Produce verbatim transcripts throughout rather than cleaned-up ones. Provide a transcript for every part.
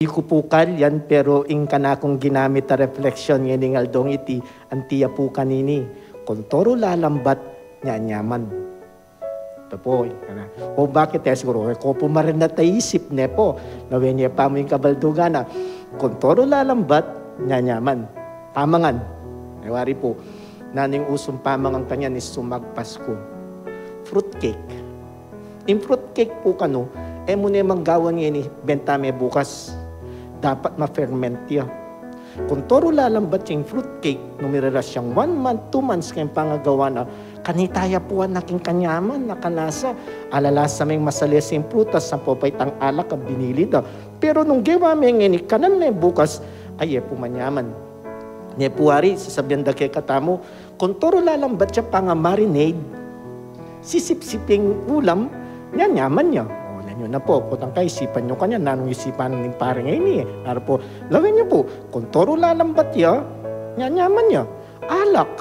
Di ku pu kalyan, pero ing kanakung ginamit a refleksyon ngening aldong iti, anti ya pu kanini, "Kon toru lalambat, nyanyaman." Ito po, ika na. O bakit e, siguro, e ko pu marin nataisip ne pu. Lawen ye pa mu ing kabaldugan a, "Kon toru lalambat, nyanyaman." Pamangan. E wari pu, nanu ing usung pamangan kanyan isu magpasku? Fruitcake. Ing fruitcake pu kanu, e mu ne manggawan ngeni, benta me bukas. Dapat ma-ferment ya. Kon toru lalambat ya ing fruitcake, nung miraras yang one month, two months keng pangagawa na, kanita ya pu a naking kanyaman, nakalasa, alalasa meng masalese ing prutas, ampo pa itang alak a binili da. Pero nung gewa me ngeni, kanan me bukas, ay e pu manyaman. Ne pu wari, sasabian da kekatamu, kon toru lalambat ya panga-marinade, sisipsip ing ulam, nyanyaman ya. O, yan yu na pu. Potang kaisipan yu kanyan, nanung isipan ning pari ngeni e. Nara pu, lawen yu pu, kon toru lalambat ya, nyanyaman ya. Alak.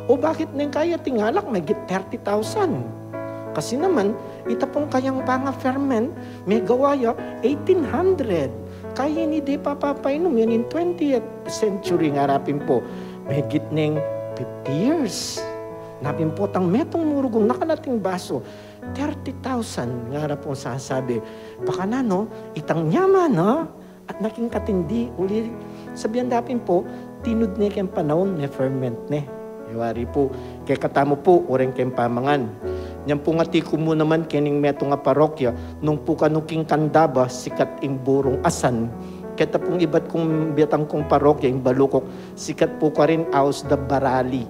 O bakit neng kaya ating alak, megit thirty thousand? Kasi naman, ita pung kayang panga-ferment, megawa ya eighteen hundred. Kaya ini de papapainum, yan ing twentieth century ngara pin pu. Megit neng fifty years. Napin pu tang metung murugung na kanating basu, thirty thousand ngara pung sasabi. Pakananu, itang nyaman na, at naking katindi, uli, sabian da pin pu, tinud ne keng panaun, me-ferment ne. E wari pu, kekatamu pu, uring keng pamangan. Yan pung atiku mu naman kening metung a parokya, nung pu kanu king Candaba, sikat ing burung asan. Keta pung ibat kung, biatang kung parokya, ing Balukok, sikat pu karin aus da barali.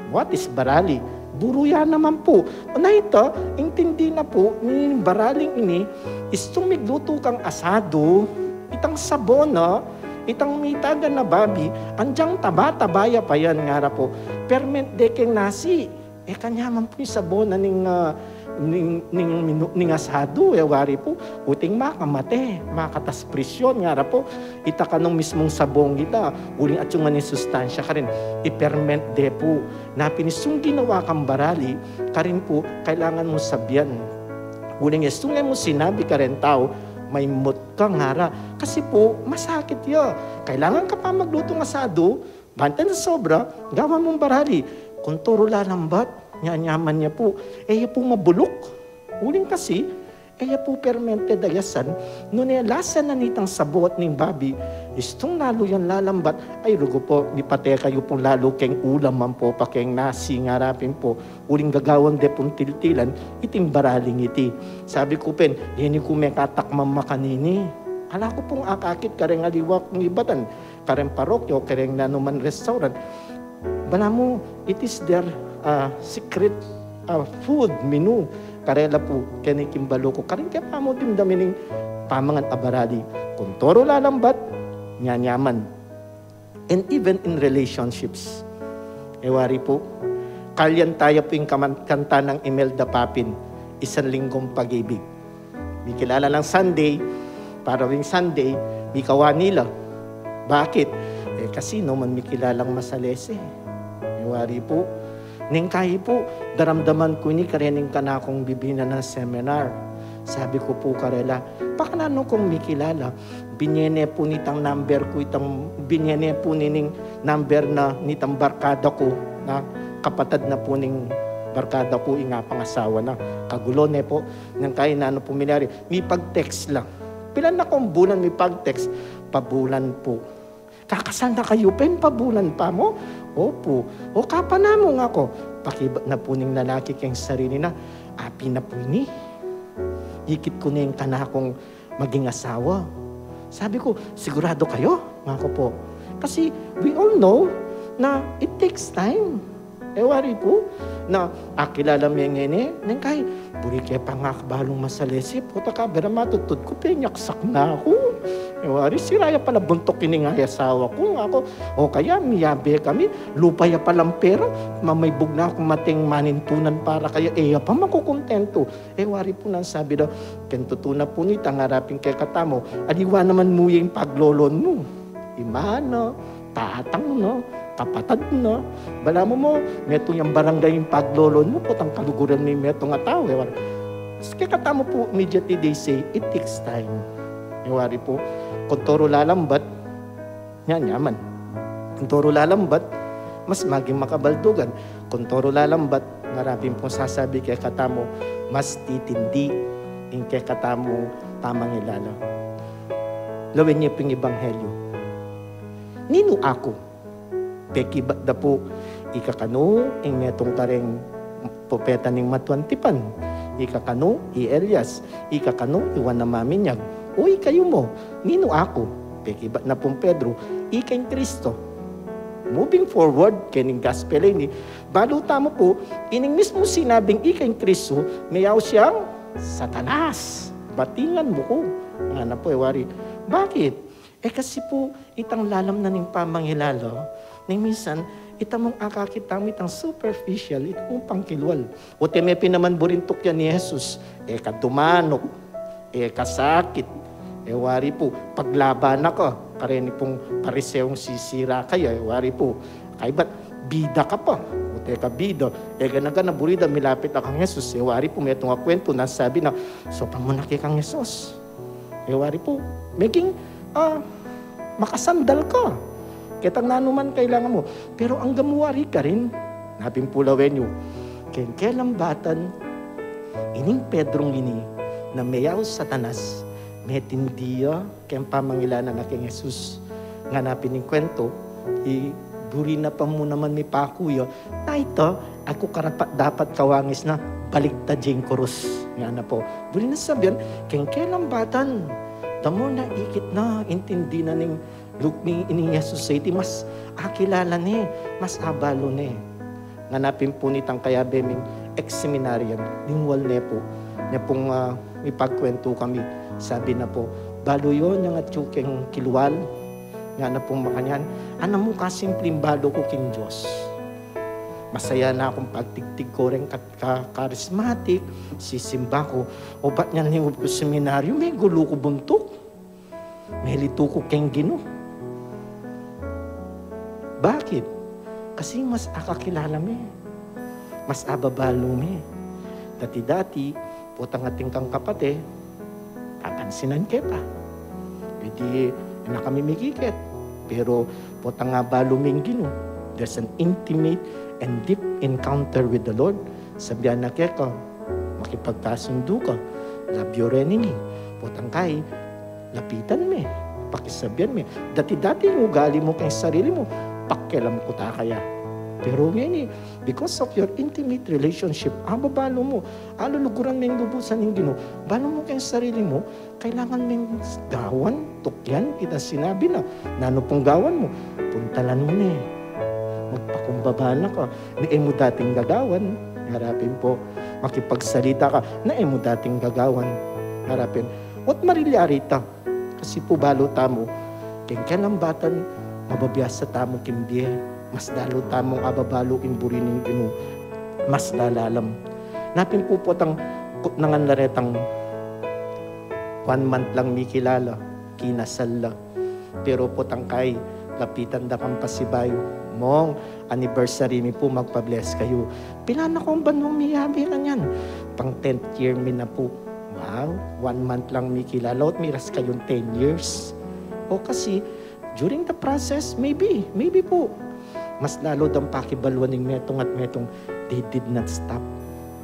What is barali? Buru ya naman pu. Na ita, ing tindi na pu ning baraling ini, istung miglutu kang asadu, itang sabon na, itang mitagan a babi, anyang taba-taba ya pa yan, ngara pu. Ferment de keng nasi. E kanyaman pu ing sabon na ning, ah, ning, ning, minu-, ning asadu, e wari pu, uting makamate, makatas presyon, ngara pu, ita kanung mismung sabon ita, uling atiu ngan ing sustansya karin, i-ferment de pu. Napin istung ginawa kang barali, karin pu, kailangan mu sabian. Uling istung e mu sinabi kareng tau, maimut ka, ngara. Kasi pu, masakit ya. Kailangan ka pa maglutung asadu, bantang sobra, gawan mung barali. Kon toru lalambat, nyanyaman ya pu. E ya pu mabuluk. Uling kasi, e ya pu fermented a asan, nune lasa na nitang sabot ning babi, istung lalu yang lalambat, ay rugu pu, mipate kayu pung lalu keng ulam ampo pa keng nasi, ngara pin pu, uling gagawan de pung tiltilan, iting baraling iti. Sabi ku pin, yeni ku mekatakman makanini. Ala ku pung akakit kareng aliwa kung ibatan, kareng parokya o kareng nanuman restaurant. Balamu, it is their, ah, secret, ah, food menu. Karela pu, keni king Balukok. Karin ke pamu dimdam ining pamangan a barali. Kon toru lalambat, nyanyaman. And even in relationships. E wari pu, kalyan taya pu ing kaman-, kanta nang Imelda Papin, Isang Linggong Pag-ibig. Mikilala lang Sunday, para wing Sunday, mikawani la. Bakit? E, kasi no man mikilalang masalese. E wari pu, neng kayi pu, daramdaman ku ini karening kanakung bibina nang seminar. Sabi ku pu karela, pakananu kung mikilala? Binye ne pu nitang number ku itang, binye ne pu nining number na nitang barkada ku, na kapatad na pu ning barkada ku, ing apangasawa na. Kagulo ne pu, neng kayi nanu pu milyari, mipag-text la. Pilan na kung bulan mipag-text? Pabulan pu. Kakasal na kayu pin, pabulan pa mu? Opu. O, kapan na mu, ngaku. Pakibat na pu ning lalaki keng sarili na, api na pu ini. Ikit ku ne ing kanakung maging asawa. Sabi ku, sigurado kayu? Ngaku pu. Kasi we all know na it takes time. E wari pu, na akilala me ngeni, neng kayi, buri ke pa ngakabalung masalese, puta ka, bera matudtud ku, penyaksak na ku. E wari, sira ya pala buntuk ining asawa ku, ngaku. O kaya, miyabe kami, lupa ya palang pera, mamaybug na kung mating manintunan para kaya, e ya pa makukuntentu. E wari pu nang sabi da, keng tutu na pu nita, ngara pin kekatamu, aliwa naman mu ya ing paglolon mu. Ima na, tatang na, kapatad na. Balamu mu, metung yang barangay ing paglolon mu, potang kaluguran me metung a tau, e wari. Kekatamu pu, immediately they say, it takes time. Wari pu, kung toro lalambat, nya, nyaman. Kung toro lalambat, mas maging makabaldugan. Kung toro lalambat, ngara pin pung sasabi kekatamu, mas titindi ing kekatamung pamangilala. Lawen ye pin ing ebanghelyo. Ninu aku? Pekibat da pu, ika kanu ing metung kareng propeta ning matuang tipan, ika kanu i Elias, ika kanu i Juan a Maminyag, o ikayu mu, ninu aku? Pekibat na pung Pedro, ika ing Kristo. Moving forward kening gospel ini, balu tamu pu, ining mismung sinabing ika ing Kristo, meyaus yang Satanas, batingan mu ku. Ngana pu, e wari, bakit? E kasi pu, itang lalam na ning pamangilala, ning minsan, ita mung akakit tamu itang superficial, ita mung pangkilual. O teme pin naman burintuk yan i Jesus, e ka dumanuk, e ka sakit, e wari pu, paglaban na ka, kareni pung Pariseong sisira kaya, e wari pu, kaybat, bida ka pa, o te ka bida, e gana-gana buri da milapit na kang Jesus, e wari pu, metung a kwentu, nanu sabi na, saupan mu na ke kang Jesus. E wari pu, meging, ah, makasandal ka ketang nanu man kailangan mu. Pero anggang mu wari karin, ngana pin pu lawen yu, keng kelambatan, ining Pedrong ini, na meyaus Satanas, metindi ya keng pamangilala na keng Jesus. Ngana pin ing kwentu, i buri na pa mu naman mipaku ya, na ita, aku karapat-dapat kawangis na baligtad ya ing kurus. Ngana pu, buri na sabian, keng kelambatan, the more na ikit na, intindi na ning Luk ni, ining Jesus iti mas akilala ne, mas abalu ne. Ngana pin pu nitang kayabe ming ex-seminarian, lingual ne pu. Nya pung, ah, mipagkwentu kami, sabi na pu, balu yu yang atyu keng kilual? Ngana pung makanyan, anamu kasimple ing balu ku king Dios. Masaya na kung pagtigtig ku reng kat-, ka-, charismatic, sisimba ku. Obat nyan lingub ku seminaryo, megulu ku buntuk. Melitu ku keng Ginu. Bakit? Kasi mas akakilala me. Mas ababalu me. Dati-dati, potang atin kang kapate, papansinan ke pa. E di, e na kami mikiket. Pero potang abalu meng Ginu, there's an intimate and deep encounter with the Lord. Sabian na keka, makipagkasundu ka, love you rin ini. Potang kai, lapitan me, pakisabian me. Dati-dati ing ugali mu keng sarili mu, pakialam ku ta kaya. Pero ngeni, because of your intimate relationship, ababalu mu, aluluguran meng lubusan ing Ginu, balu mu keng sarili mu, kailangan meng gawan, tukyan, ita sinabi na, nanu pung gawan mu, puntalan mu ne. Magpakumbaba na ka, na e mu dating gagawan, ngara pin pu, makipagsalita ka, na e mu dating gagawan, ngara pin. Ot marilyari ta, kasi pu balu tamu, keng kelambatan, mababiasa tamu king bie, mas lalu tamung ababalu ing buri ning Ginu, mas lalalam. Ngana pin pu potang kutnangan la retang one month lang mikilala, kinasal la. Pero potang kai, lapitan da kang pasibayu, Mong, anniversary mi pu, magpa-bless kayu. Pilan na kung banwang miyabe kanyan? Pang tenth year mi na pu. Wow, one month lang mikilala, ot miras kayung ten years. O kasi, during the process, maybe, maybe pu, mas lalu dang pakibaluan ing metung at metung, they did not stop.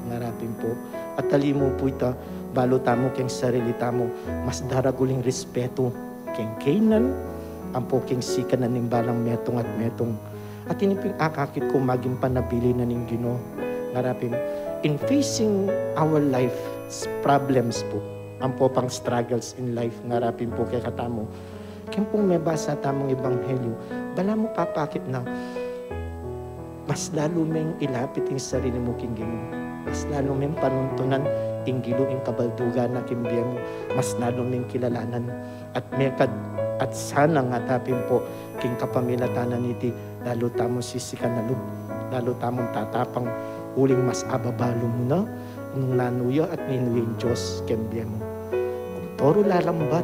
Ngara pin pu. At ali mu pu ita, balu tamu keng sarili tamu, mas daragul ing respetu keng kainan, ampo keng sikanan ning balang metung at metung. At ini pin akakit ku maging panabilin na ning Ginu. Ngara pin, in facing our life's problems pu, ampo pang struggles in life, ngara pin pu kekatamu, keng pung mebasa tamung ebanghelyu, balamu papakit na mas lalu meng ilapit ing sarili mu king Ginu. Mas lalu meng panuntunan ing gilu ing kabaldugan na king bie mu. Mas lalu meng kilalanan at mekad at sana ngana pin pu king kapamilatan na niti, lalu tamung sisikan a lub, lalu tamung tatapang uling mas ababalu mu na nung nanu ya at ninu ya ing Dios king bie mu. Kung toro lalambat,